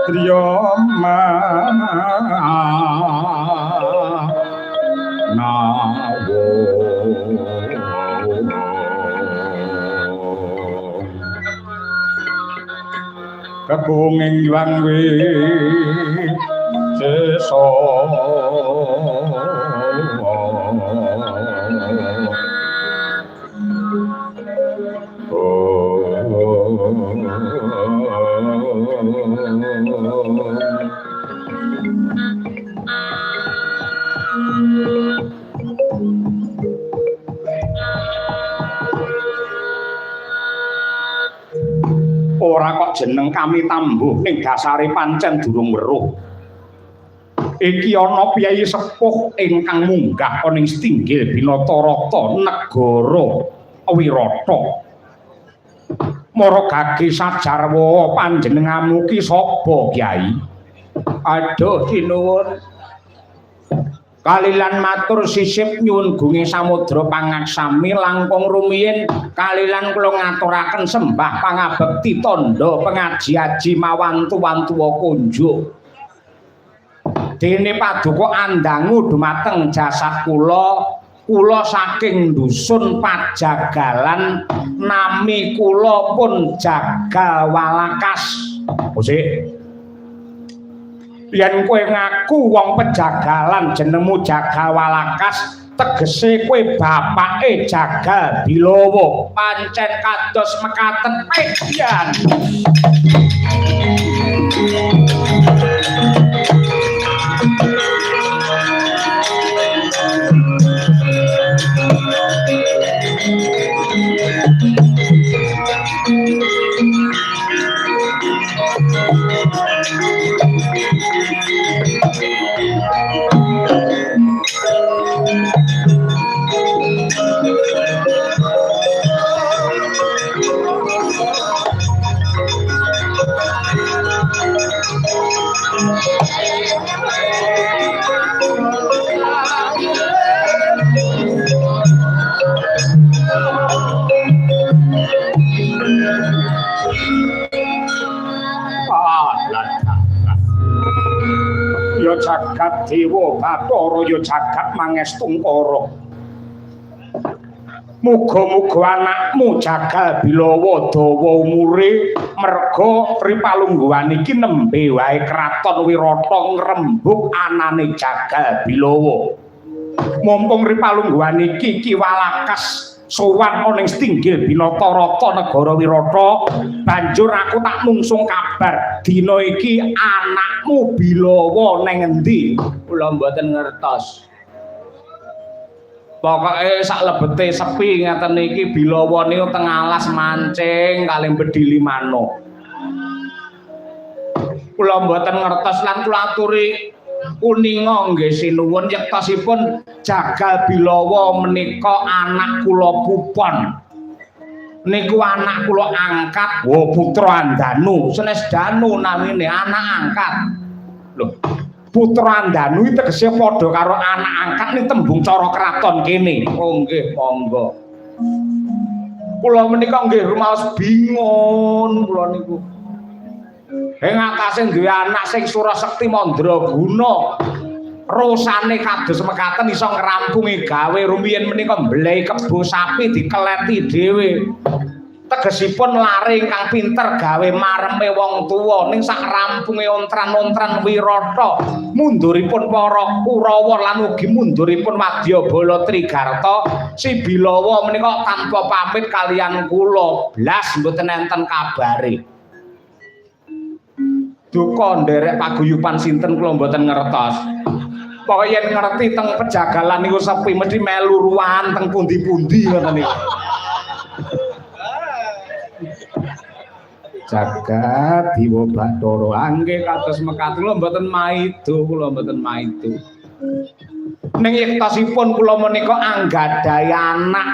Driya manawa kekunging Hyang Wisesa. Ora kok jeneng kami tambuh ning dasare pancen durung weruh. Iki ana piyayi sepuh ingkang munggah ana ing setinggil Binatarata negara Wirata. Mara gage sajarwa panjenenganmu ki sapa, Kyai? Aduh, sinuwun. Kalilan matur sisip nyuwun gunging samudra pangaksami langkung rumiyin kalilan kula ngaturaken sembah pangabekti tandha pengaji-aji mawantu-wantuwa kunjuk. Dene paduka andangu dumateng jasad kula, kula saking dusun Pajagalan, nami kula pun Jagal Walakas. Musik. Yen kowe ngaku wong Pejagalan jenengmu Jagal Walakas, tegese kowe bapake Jagal Bilawa. Pancen kados mekaten pian. Ya jagat dewa bathara, ya jagat mangestungkara. Muga-muga anakmu Jagal Bilawa dawa umure, merga tripalungguhan iki nembe wae kraton Wirata ngrembug anane Jagal Bilawa. Mumpung ripalungguhan iki Ki Walakas sowan ana ing setinggil Binatarata negara Wirata, banjur aku tak mungsung kabar dina iki anakmu Bilawa neng endi? Kula mboten ngertos. Pokoke sak lebete sepi ngaten iki Bilawa niku teng alas mancing kalih bedili manuk. Kula mboten ngertos lan kula aturi kuninga nggih sinuwun yektosipun Jagal Bilawa menika anak kula pupon. Niku anak kula angkat, oh putra Andanu, senes Danu namine, anak angkat. Lho, putra Andanu iki tegese padha karo anak angkat ning tembung cara kraton kene. Oh nggih, monggo. Kula menika nggih rumaos bingung kula niku. Ing atase duwe anak sing surasekti mandraguna. Rosane kados mekaten iso ngrampungi gawe rumiyin menika mblehi kebo sapi dikeleti dhewe. Tegesipun lare ingkang pinter gawe mareme wong tuwa ning sak rampunge ontran-ontran Wirata, munduripun para Kurawa lan ugi munduripun Wadyabala Trigarta, si Bilawa menika tanpa pamit kalian kula blas mboten enten kabare. Duka nderek paguyuban sinten kula mboten ngertos. Pokoke yen ngerti teng Pejagalan niku sepi mesti melu ruwahan teng pundi-pundi ngoten niku. Jagat Dewa Bathara angge kados mekaten kula mboten maido, kula mboten maido. Ning yektosipun kula menika anggadhahi anak,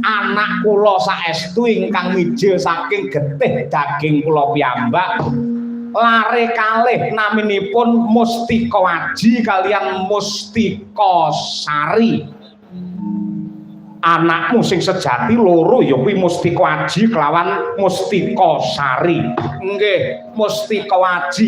anak kula saestu ingkang mijil saking getih daging kula piyambak. Lare kalih naminipun Mustika Aji kalian Mustika Sari. Anakmu sing sejati loro ya kuwi Mustika Aji kelawan Mustika Sari. Nggih, Mustika Aji.